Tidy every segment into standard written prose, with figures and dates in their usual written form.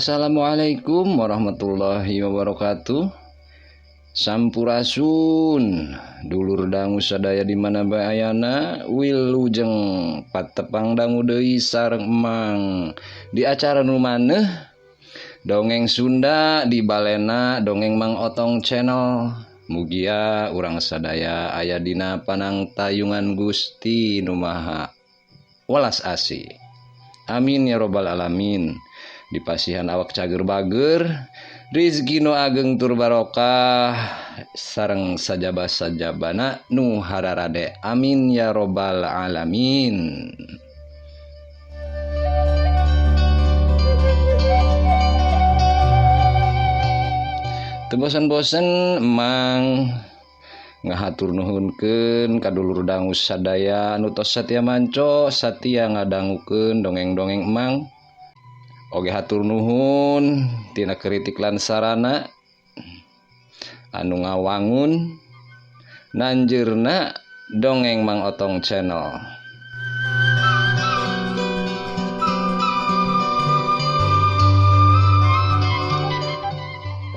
Assalamualaikum warahmatullahi wabarakatuh. Sampurasun dulur dangu sadaya di mana bae ayana, wilujeng patepang dangu deui sareng Emang di acara nu maneuh Dongeng Sunda di balena Dongeng Mang Otong Channel. Mugia urang sadaya aya dina panangtayungan Gusti Nu Maha Welas Asih. Amin ya robbal alamin. Dipasihan awak cager bager, rizki nu ageng tur barokah, sareng sajaba-sajabana nu hararade. Amin ya robbal alamin. Teu bosen-bosen Emang ngahatur nuhunkeun ka dulur dangu sadaya anu tos satia manco satia ngadangukeun dongeng-dongeng Emang. Oge hatur nuhun tina kritik lan sarana anu ngawangun nanjeurna Dongeng Mang Otong Channel.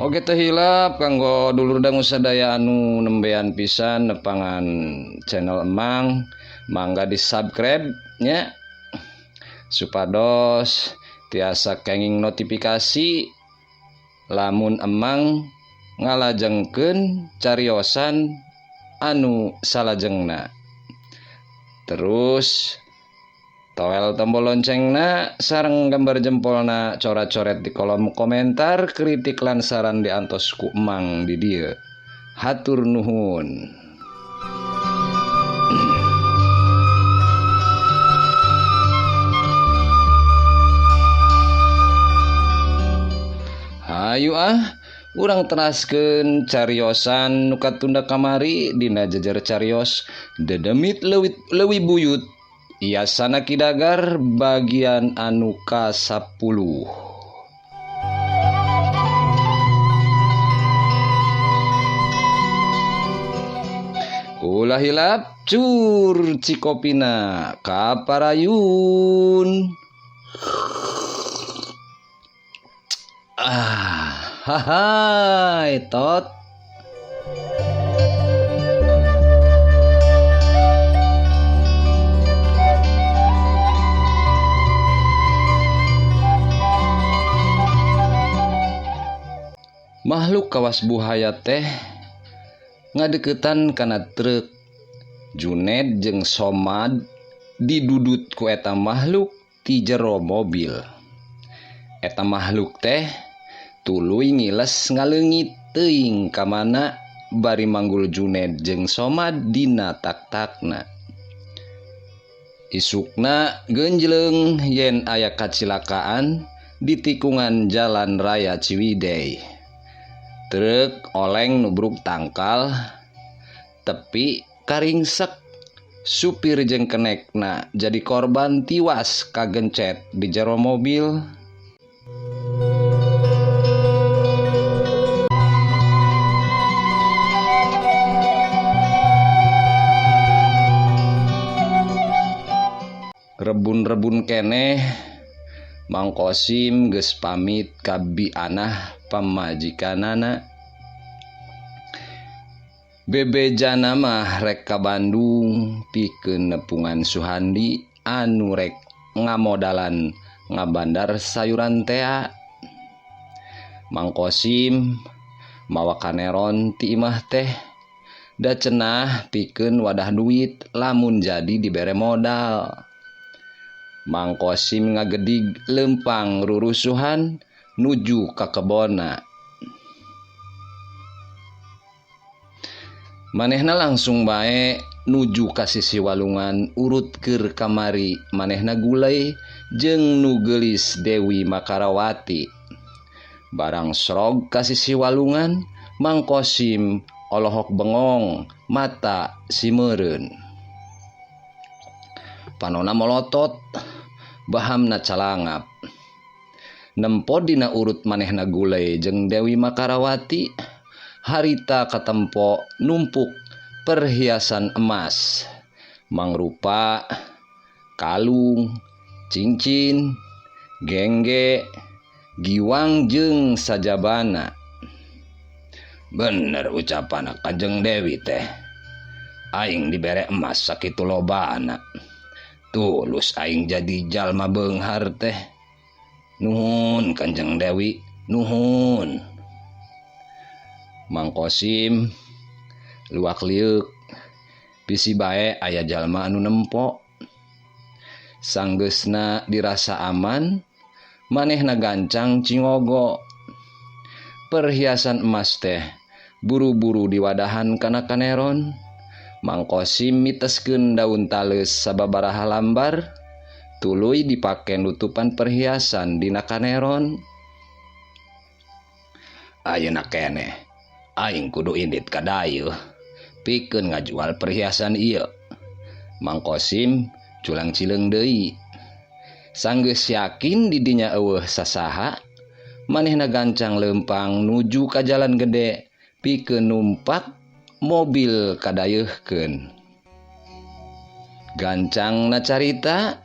Oge teu hilap kanggo dulur dangu sadaya anu nembean pisan nepangan channel Emang, mangga di subscribe nya supados tiasa kenging notifikasi lamun Emang ngalajengkeun cariosan anu salajengna. Terus toel tombol loncengna sareng gambar jempolna coret-coret di kolom komentar, kritik lan saran diantos ku Emang di dieu. Hatur nuhun. Hayu ah, urang teraskeun cariosan nu katunda kamari dina jejer carios dedemit leuwih buyut Yasana Ki Dagar bagian anu ka-10. Ulah hilap cur cikopina kaparayun. Ah, hai tot. Makhluk kawas buhaya teh ngadeukeutan kana truk. Juned jeung Somad didudut ku eta makhluk ti jero mobil. Eta makhluk teh tuluy ngiles ngaleungit teuing ka mana bari manggul Juned jeung Somad dina tak-takna. Isukna genjleung yen aya kacilakaan di tikungan jalan raya Ciwidey. Truk oleng nubruk tangkal tepi karingsek, supir jeung kenekna jadi korban tiwas kagencet di jero mobil. Rebun-rebun keneh Mang Kosim geus pamit ka bianah pamajikanana. Bebejana mah rek ka Bandung pikeun nepungan Suhandi anu rek ngamodalan ngabandar sayuran tea. Mang Kosim mawa kaneron ti imah teh da cenah pikeun wadah duit lamun jadi dibere modal. Mang Kosim ngagedig lempang rurusuhan nuju ka kebonna. Manehna langsung bae nuju ka sisi walungan urut keur kamari manehna gulai jeung nu geulis Dewi Makarawati. Barang srog ka sisi walungan, Mang Kosim olohok bengong mata simeureun. Panona molotot, bahamna calangap. Nempo dina urut manehna gulai jeung Dewi Makarawati, harita katempo numpuk perhiasan emas, mangrupa kalung, cincin, gengge, Giwang jeung sajabana. Bener ucapan Kanjeng Dewi teh. Aing dibere emas sakitu lobana. Tulus aing jadi jalma beunghar teh. Nuhun Kanjeng Dewi, nuhun. Mang Kosim luak liuk bisi bae aya jalma anu nempo. Sanggeusna dirasa aman, manehna gancang cingogo. Perhiasan emas teh buru-buru diwadahan kana kaneron. Mang Kosim miteskeun daun taleus sababaraha lambar, tuluy dipake nutupan perhiasan dina kaneron. Ayeuna keneh aing kudu indit ka dayeuh pikeun ngajual perhiasan ieu. Mang Kosim culang cileung deui. Sanggeus yakin di dinya eueuh sasaha, manehna gancang leumpang nuju ka jalan gede pikeun numpak mobil kadayeuhkeun. Gancangna carita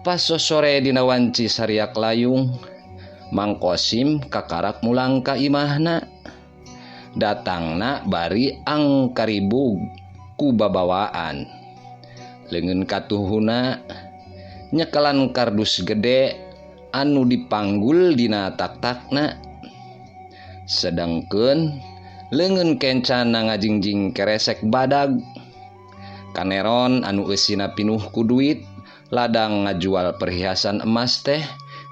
pas sosore dina wanci sariak layung, Mang Kosim kakarak mulang ka imahna. Datangna bari angkaribug ku babawaan. Leungeun katuhuna nyekelan kardus gede anu dipanggul dina tak-takna. Sedangkeun leungeun kencana ngajingjing keresek badag. Kaneron anu eusina pinuh ku duit, ladang ngajual perhiasan emas teh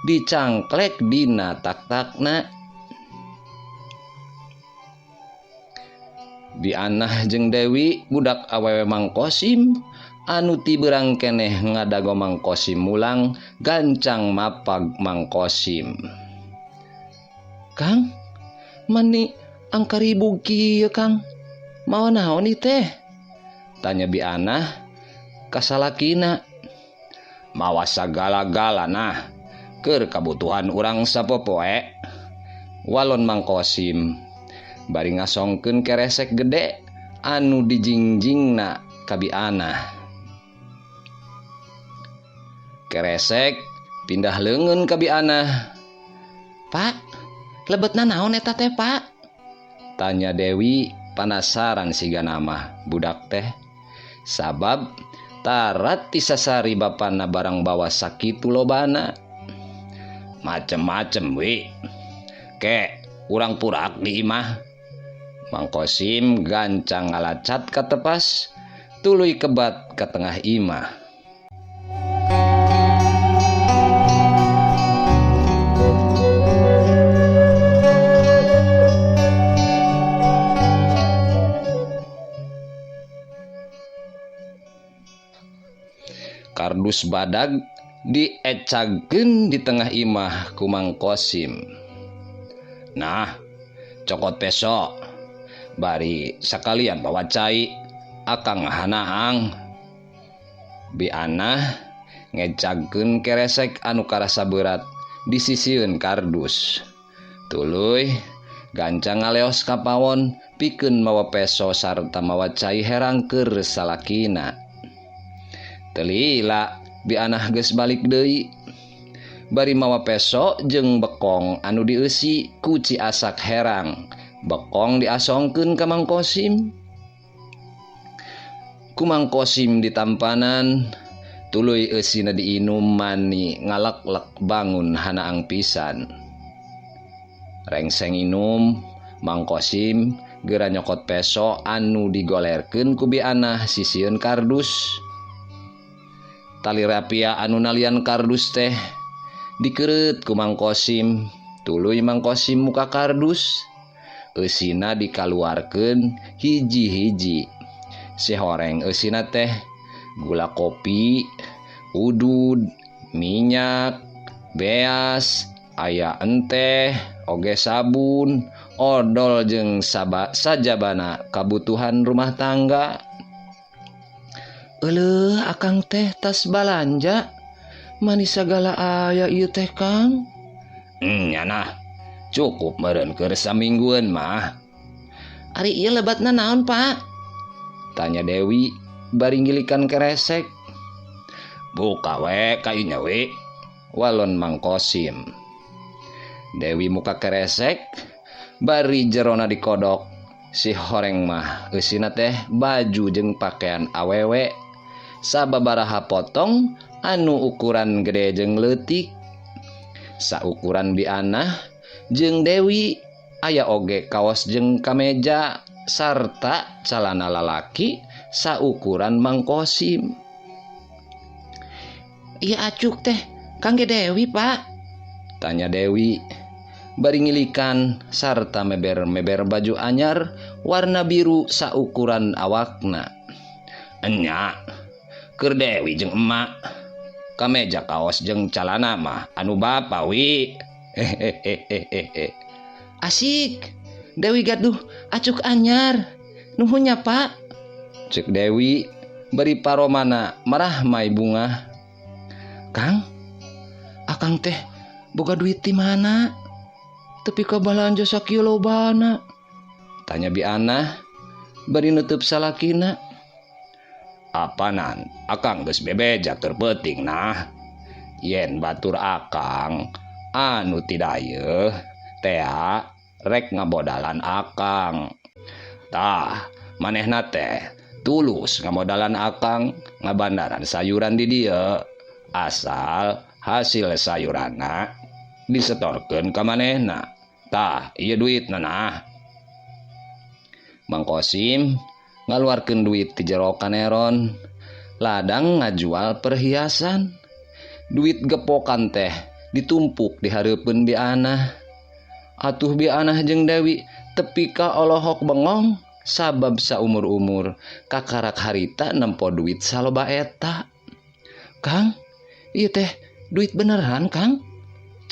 dicangklek dina tak-takna. Dianah jeung Dewi budak awewe Mang Kosim anu ti beurang keneh ngadago Mang Kosim mulang gancang mapag Mang Kosim. Kang, mani angkaribug kieu Kang? Mawa naon ieu teh? Tanya Bianah ka salakina. Mawa sagala-gala nah, keur kabutuhan urang sapopoe. Walon Mang Kosim bari ngasongkeun keresek gede anu dijingjingna ka Bianah. Keresek pindah leungeun ka Bianah. Pak, lebetna naon eta teh, Pak? Tanya Dewi panasaran siga nama budak teh. Sabab tarat tisasari bapana barang bawa sakitu lobana. Macem-macem wi. Ke urang purak di imah. Mang Kosim gancang ngalacat ka tepas, tuluy kebat ka tengah imah. Kardus badag diecagkeun di tengah imah ku Mang Kosim. Nah, cokot peso, bari sakalian bawa cai, akang hanaang. Bianah ngecagkeun keresek anu karasa berat di sisieun kardus. Tuluy gancang ngaleos ka pawon pikeun mawa peso sarta mawa cai herang keur salakina. Telila Bianah geus balik deui. Bari mawa peso jeung bekong anu dieusi ku ci asak herang. Bekong diasongkeun ka Mang Kosim. Ku Mang Kosim ditampanan, tuluy eusina diinum mani ngaleklek bangun hanaang pisan. Rengseng inum, Mang Kosim geura nyokot peso anu digolerkeun ku Bianah sisieun kardus. Tali rapia anu nalian kardus teh dikereut ku Mang Kosim, tuluy Mang Kosim muka kardus, eusina dikaluarkeun hiji-hiji. Si horeng eusina teh gula kopi, udud, minyak, beas, aya enteh, oge sabun, odol jeung sajabana kabutuhan rumah tangga. Euleuh akang teh tas balanja manis sagala aya ieu teh Kang. Nyanah cukup meureun keur saminggueun mah. Ari ieu lebatna naon Pak? Tanya Dewi bari ngilikan keresek. Buka we kainya we, walon Mang Kosim. Dewi muka keresek bari jerona dikodok si horeng mah eusina teh baju jeung pakaian awewe sababaraha potong anu ukuran gede jeung leutik. Saukuran Bianah jeung Dewi aya oge kaos jeung kameja sarta calana lalaki saukuran Mang Kosim. Iya acuk teh kangge Dewi Pak, tanya Dewi bari ngilikan sarta meber-meber baju anyar warna biru saukuran awakna. Enya keur Dewi jeung emak, kameja kaos jeung calana mah anu bapa wi. Hehehehehe. Asik, Dewi gaduh acuk anyar. Nuhun nya Pak, cek Dewi bari paromana marahmai bungah. Kang, akang teh boga duit ti mana? Tepi ka balanja sakieu lobana, tanya Bianah bari nutup salakina. Apanan akang geus bebeja keur peuting nah. Yen batur akang anu tidayeuh tea rek ngabodalan akang. Tah manehna teh tulus ngamodalan akang ngabandaran sayuran di dieu. Asal hasil sayuranna disetorkeun ka manehna. Tah ieu duitna nah. Mang Kosim ngaluarkeun duit ti jero kaneron, ladang ngajual perhiasan. Duit gepokan teh ditumpuk di hareupeun Bianah. Atuh Bianah jeung Dewi tepi ka olohok bengong sabab saumur-umur kakarak harita nempo duit saloba eta. Kang, ieu teh duit beneran Kang?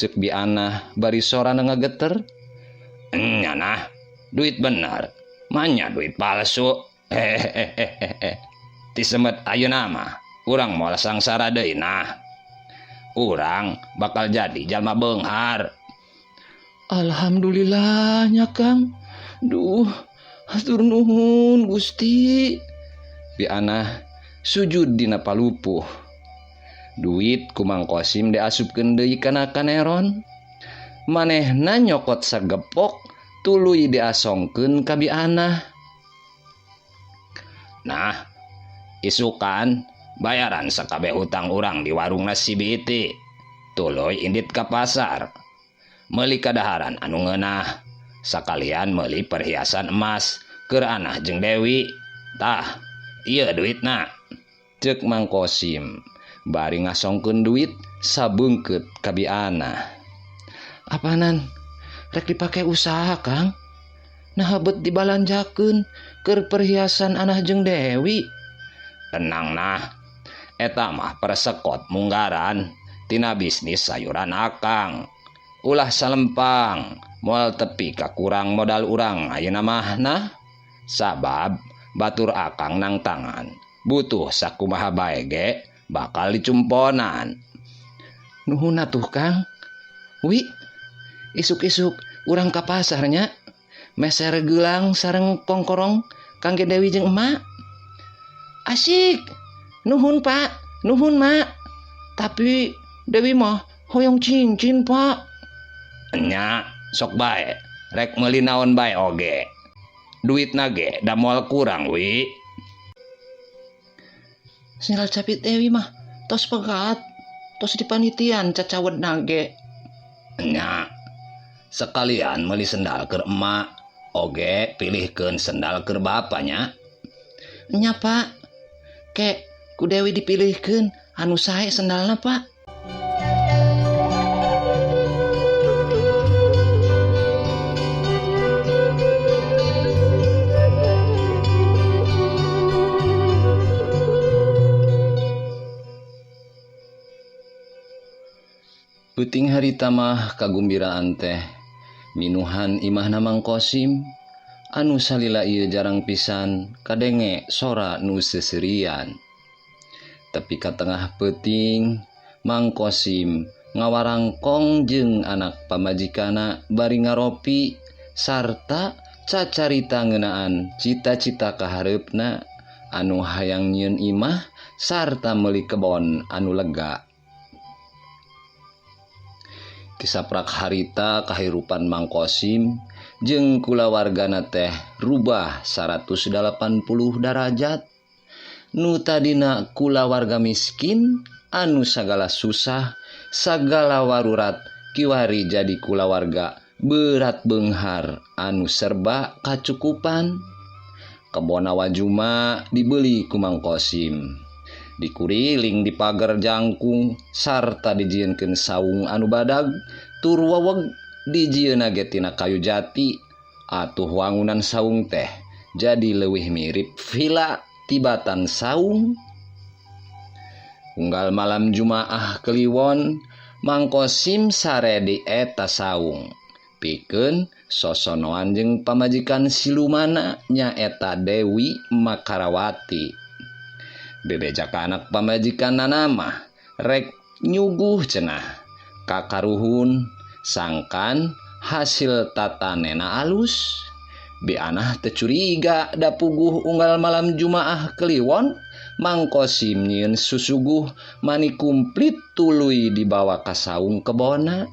Cek Bianah bari sorana ngageter. Enya nah, duit bener, manya duit palsu. Hehehehe. Ti semet ayeuna mah urang moal sangsara deui nah. Urang bakal jadi jalma beunghar. Alhamdulillah nya Kang. Duh, hatur nuhun Gusti. Bianah sujud dina palupuh. Duit ku Mang Kosim diasupkeun deui kana kaneron. Manehna nyokot sagepok tuluy diasongkeun ka Bianah. Nah, isukan bayaran sakabeh hutang urang di warung nasi biti. Tuluy indit ka pasar. Meuli kadaharan anu ngeunah, sakalian meuli perhiasan emas keur Anah jeung Dewi. Tah, ieu duitna. Ceuk Mang Kosim bari ngasongkeun duit sabeungkeut ka Bianah. Apanan rek dipake usaha Kang? Nah bet dibalanjakeun keur perhiasan Anah jeung Dewi. Tenang nah, eta mah persekot munggaran tina bisnis sayuran akang. Ulah salempang, moal tepi kakurang modal urang ayeuna mah nah. Sabab batur akang nang tangan butuh sakumaha bae ge bakal dicumponan. Nuhun atuh Kang. Wi, isuk-isuk urang ka pasarnya meser gelang sareng kongkorong kangge Dewi jeung emak. Asik, nuhun Pak, nuhun Mak. Tapi Dewi mah hoyong cincin Pak. Enya, sok bae, rek meuli naon bae oge. Duitna ge da moal kurang wi. Sendal capit Dewi mah tos pegat, tos dipanitian cacawedna ge. Enya, sekalian meuli sendal keur emak, oge pilihkeun sendal keur bapanya. Enya Pak, kek ku Dewi dipilihkeun anu sae sendalna Pak. Peuting harita mah kagumbiraan teh minuhan imahna Mang Kosim anu salila ieu jarang pisan kadenge sora nu seuseurian. Tepi ka tengah peuting Mang Kosim ngawarangkong jeung anak pamajikana bari ngaropi sarta cacarita ngeunaan cita-cita kahareupna anu hayang nyieun imah sarta meuli kebon anu lega. Ti saprak harita kahirupan Mang Kosim jeung kulawargana teh rubah 180 darajat. Nu tadina kulawarga miskin anu sagala susah, sagala warurat kiwari jadi kulawarga berat beunghar anu serba kacukupan. Kebon Wajuma dibeli ku Mang Kosim. Dikuriling di pagar jangkung sarta dijieunkeun saung anu badag tur weweg dijieunna ge tina kayu jati. Atuh wangunan saung teh jadi leuwih mirip vila tibatan saung. Unggal malam Jumaah Kliwon, Mang Kosim sare di eta saung. Pikeun sosonoan jeung pamajikan silumana nyaeta Dewi Makarawati. Bebeja ka anak pamajikanna mah rek nyuguh cenah kakaruhun sangkan hasil tatanena alus. Bianah teu curiga da puguh unggal malam Jumaah Kliwon Mang Kosim nyieun susuguh mani kumplit tuluy dibawa ka saung kebona.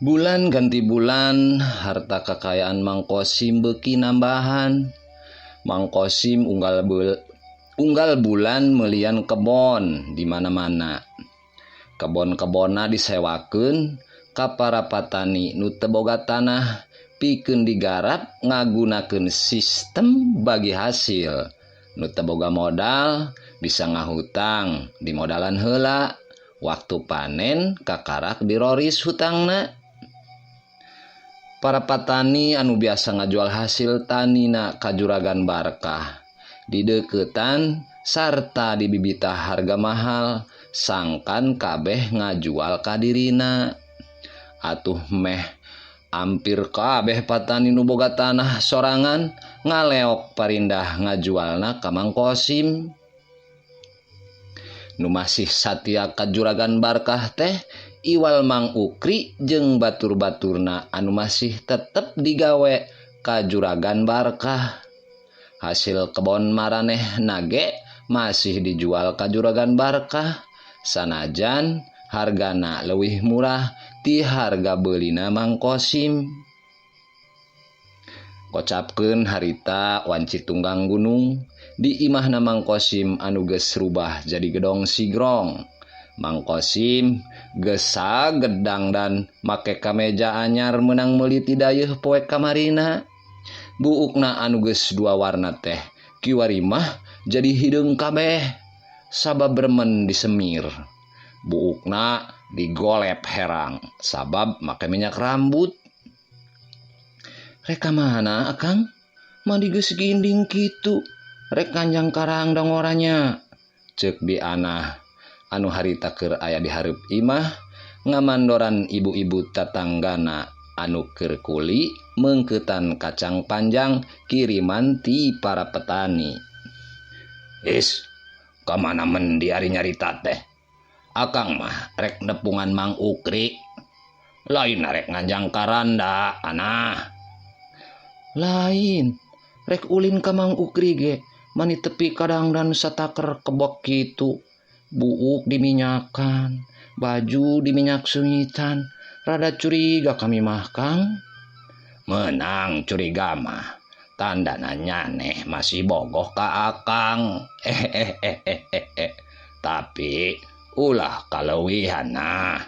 Bulan ganti bulan harta kekayaan Mang Kosim beuki nambahan. Mang Kosim unggal bulan melian kebon di mana-mana. Kebon-kebonna disewakeun ka para patani nu teu boga tanah pikeun digarap ngagunakeun sistem bagi hasil. Nu teu boga modal bisa ngahutang dimodalan heula, waktu panen kakarak diroris hutangna. Para patani anu biasa ngajual hasil tanina ka Juragan Barkah dideukeutan sarta dibibita harga mahal sangkan kabeh ngajual ka dirina. Atuh meh ampir kabeh patani nu boga tanah sorangan ngaleok parindah ngajualna ka Mang Kosim. Nu masih satia ka Juragan Barkah teh iwal Mang Ukri jeung batur-baturna anu masih tetep digawe ka Juragan Barkah. Hasil kebon maraneh nage masih dijual ka Juragan Barkah sanajan hargana leuwih murah ti harga beulina Mang Kosim. Kocapkeun harita wanci tunggang gunung di imahna Mang Kosim anu geus rubah jadi gedong sigrong. Mang Kosim geus sagedang dan make kameja anyar meunang meuli ti dayeuh poe kamarina. Buukna anu geus dua warna teh kiwari mah jadi hideung kabeh sabab remen disemir. Buukna digolep herang sabab make minyak rambut. Rek ka mana akang? Mandi geus ginding kitu. Rek kanjang karang dongoranya. Ceuk Bianah anu harita keur aya di hareup imah ngamandoran ibu-ibu tatanggana anu keur kuli meungkeutan kacang panjang kiriman ti para petani. Is, ka mana mendi ari nyarita teh? Akang mah rek nepungan Mang Ukri. Lain rek nganjang karanda anah. Lain rek ulin ka Mang Ukri ge mani tepi kadang dan sataker kebok kitu. Buuk diminyakan, baju diminyak sungitan, rada curiga kami mah Kang. Menang curiga mah, tandana nyaneh masih bogoh ka akang. Tapi ulah kaleuwihan nah.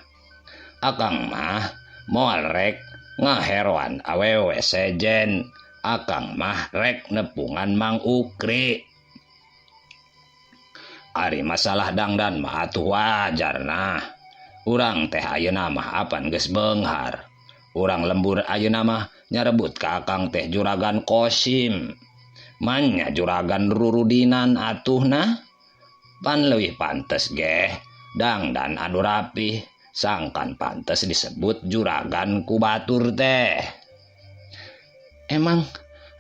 Akang mah moal rek ngaheroan awewe sejen. Akang mah rek nepungan Mang Ukri. Ari masalah dangdan mah atuh wajar nah. Urang teh ayeuna mah apan geus beunghar. Urang lembur ayeuna mah nyarebut ka akang teh Juragan Kosim. Manya juragan rurudinan atuh nah. Pan leuwih pantes geh dangdan anu rapih sangkan pantes disebut juragan ku batur teh. Emang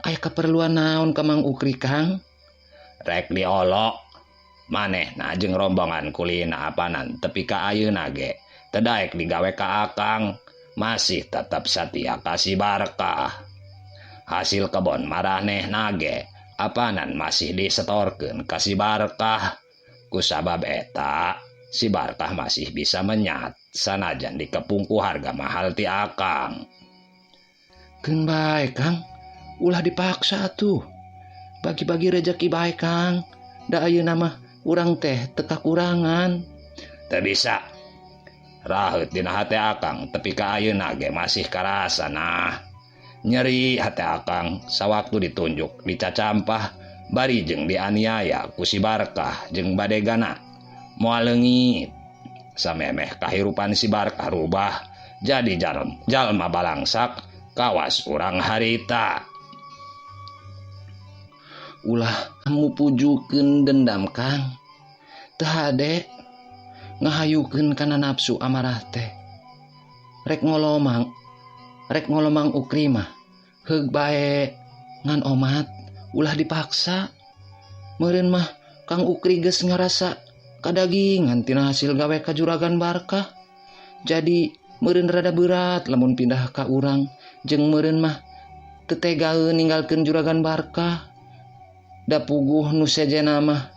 aya kaperluan naon ka Mang Ukri Kang? Rek diolok manehna jeung rombongan kulina apanan tepi ka ayeuna ge teu daek digawe ka akang. Masih tetap satia ka si Barkah. Hasil kebon maranehna ge apanan masih disetorkeun ka si Barkah. Kusabab eta si Barkah masih bisa menyat sanajan dikepung ku harga mahal ti akang. Keun bae Kang, ulah dipaksa atuh. Bagi-bagi rejeki bae Kang. Da ayeuna mah urang teh teu kakurangan. Teu bisa. Raheut dina hate akang tepi ka ayeuna ge masih karasa nah. Nyeri hate akang sawaktu ditunjuk dicacampah bari jeung dianiaya ku si Barkah jeung badegana. Moal leungit. Samemeh kahirupan si Barkah rubah jadi jalma balangsak kawas urang harita. Ulah mupujukeun dendam Kang. Teu hade ngahayukeun kana nafsu amarah teh. Rek ngolomang Ukri mah heug bae ngan omat ulah dipaksa. Meureun mah Kang Ukri geus ngarasa kadagingan tina hasil gawe ka Juragan Barkah. Jadi meureun rada berat lamun pindah ka urang jeung meureun mah teu tegaeun ninggalkeun Juragan Barkah. Da puguh nu sejena mah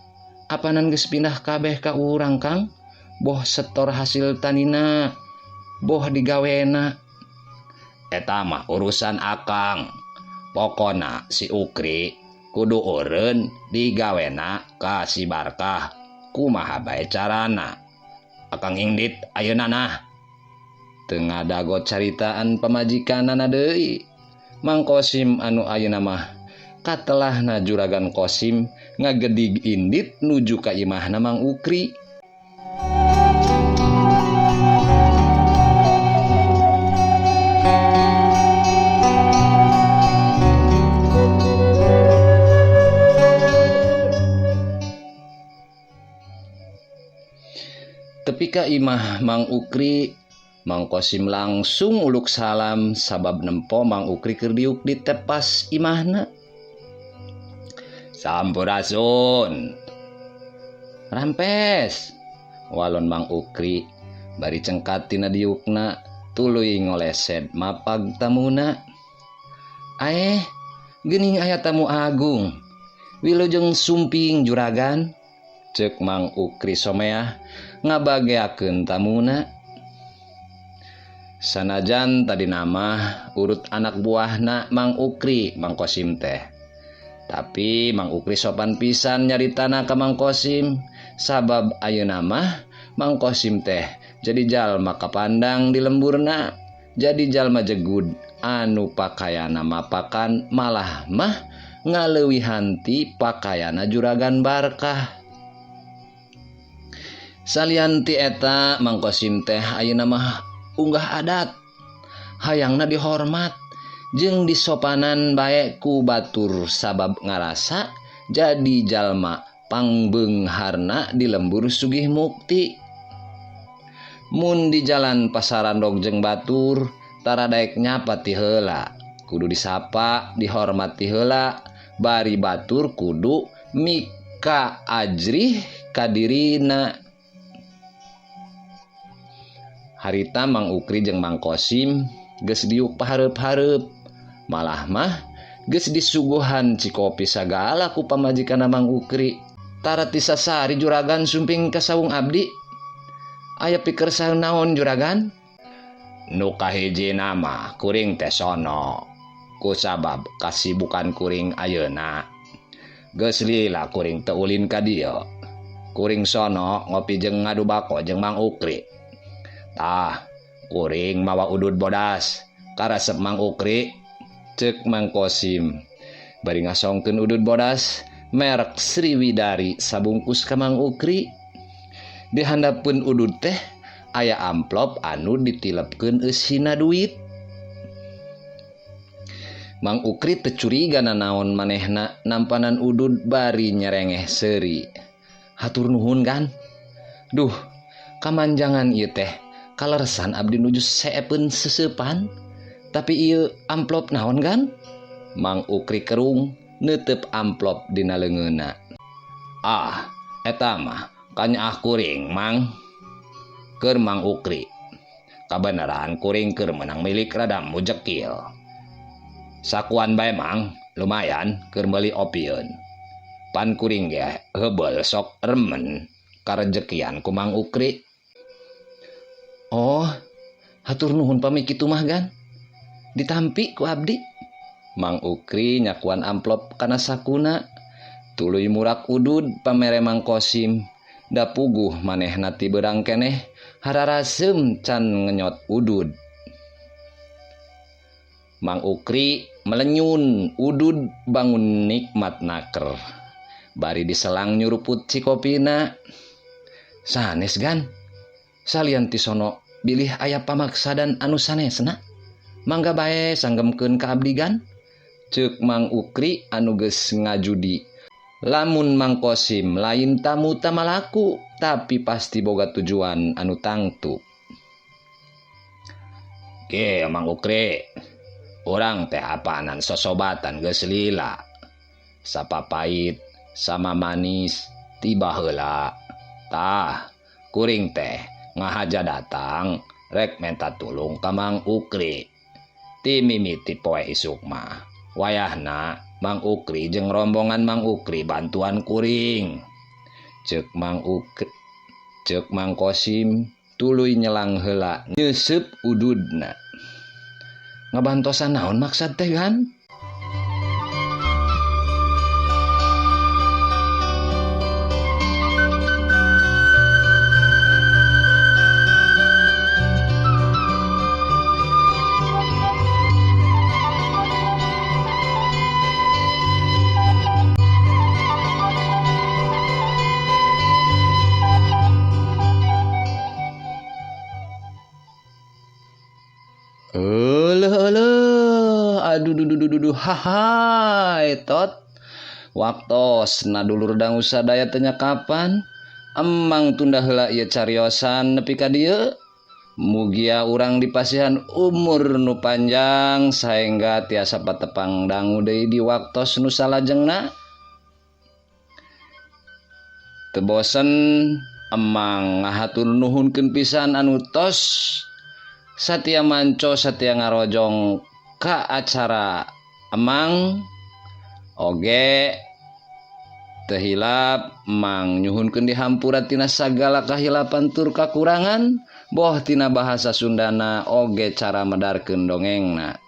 apanan geus pindah kabeh ka urang Kang. Boh setor hasil tanina, boh digawena. Eta mah urusan akang. Pokona si Ukri kudu eureun digawena ka si Barkah. Kumaha bae carana? Akang indit ayeuna nah. Teu ngadago caritaan pamajikanana deui. Mang Kosim anu ayeuna mah katelahna Juragan Kosim ngagedig indit nuju ka imahna Mang Ukri. Tepi ka imah Mang Ukri, Mang Kosim langsung uluk salam sabab nempo Mang Ukri keur diuk di tepas imahna. Sampurasun. Rampes. Walon Mang Ukri bari cengkat tina diukna tuluy ngolesed mapag tamuna. Aeh, geuning aya tamu agung. Wilujeng sumping juragan. Ceuk Mang Ukri someah ngabageakeun tamuna. Sanajan tadi nama urut anak buahna Mang Ukri Mang Kosim teh. Tapi Mang Ukri sopan pisan nyaritana ka Mang Kosim sabab ayeuna mah Mang Kosim teh jadi jalma kapandang di lemburna, jadi jalma jegud anu pakayana mapakan malah mah ngaleuwihan ti pakayana Juragan Barkah. Salian ti eta Mang Kosim teh ayeuna mah unggah adat, hayangna dihormat jeung disopanan bae ku batur sabab ngarasa jadi jalma pangbeungharna di lembur Sugih Mukti. Mun di jalan pasarandog jeung batur tara daek nyapa ti heula, kudu disapa dihormat ti heula, bari batur kudu mika ajrih ka dirina. Harita Mang Ukri jeung Mang Kosim geus diuk pahareup-hareup. Malah mah geus disuguhan cikopi sagala ku pamajikanna Mang Ukri. Tara ti sasari juragan sumping ka saung abdi. Aya pikersa naon juragan? Nu kahijina mah kuring teh sono. Kusabab kasibukan kuring ayeuna. Geus lila kuring teu ulin ka dieu. Kuring sono ngopi jeung ngadu bako jeung Mang Ukri. Tah, kuring mawa udud bodas karesep Mang Ukri. Ceuk Mang Kosim bari ngasongkeun udud bodas merek Sriwidari sabungkus ka Mang Ukri. Di handapeun udud teh aya amplop anu ditilepkeun eusina duit. Mang Ukri teu curiga nanaon manehna nampanan udud bari nyerengeh seuri. Hatur nuhun kan? Duh, kamanjangan ieu teh kaleresan abdi nuju seepeun seseupan. Tapi ieu amplop naon kan? Mang Ukri kerung neuteup amplop dina leungeunna. Ah, eta mah kanyaah kuring, Mang. Keur Mang Ukri. Kabeneran kuring keur meunang milik rada mujekil. Sakuan bae Mang, lumayan keur meuli opieun. Pan kuring ge heubeul sok remen karejekian ku Mang Ukri. Oh, hatur nuhun pami kitu mah Gan. Ditampi ku abdi. Mang Ukri nyakuan amplop kana sakuna. Tuluy murak udud pamere Mang Kosim. Da puguh manehna ti beurang keneh hararaseum can ngenyot udud. Mang Ukri melenyun udud bangun nikmat naker. Bari diselang nyuruput cikopina. Sanes Gan, salian ti sono bilih aya pamaksadan anu sanesna. Mangga bae sanggemkeun ka abdi Gan. Ceuk Mang Ukri anu geus ngajudi. Lamun Mang Kosim lain tamu tamalaku, tapi pasti boga tujuan anu tangtu. Ge Mang Ukri, urang teh apaanan sosobatan geus lila. Sapa pait, sama manis, tiba heula. Tah, kuring teh ngahaja datang rek menta tulung ka Mang Ukri. Ti mimiti poe isuk mah. Wayahna Mang Ukri jeung rombongan Mang Ukri bantuan kuring. Ceuk Mang Ukri, ceuk Mang Kosim tuluy nyelang heula nyeuseup ududna. Ngabantosan naon maksad teh Gan? Eleuh eleuh, aduh duh duh duh duh, hahai tot. Waktosna dulur dangu sadaya teu kapan. Emang tunda heula ieu cariosan nepi ka dieu. Mugia urang dipasihan umur nu panjang saengga tiasa patepang dangu deui di waktos nu salajengna. Teu bosen emang ngahatur nuhunkeun pisan anu tos satia manco satia ngarojong ka acara emang. Oge teu hilap emang nyuhunkeun dihampura tina sagala kahilapan tur kakurangan boh tina bahasa Sundana oge cara medarkeun dongengna.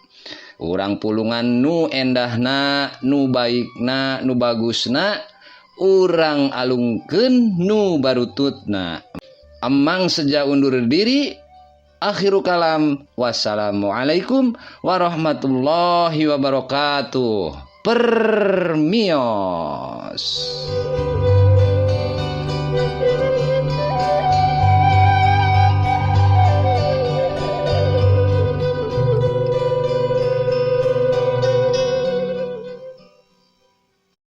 Urang pulungan nu endahna, nu baikna, nu bagusna, urang alungkeun nu barututna. Emang seja undur diri. Akhiru kalam, wassalamualaikum warahmatullahi wabarakatuh. Permios.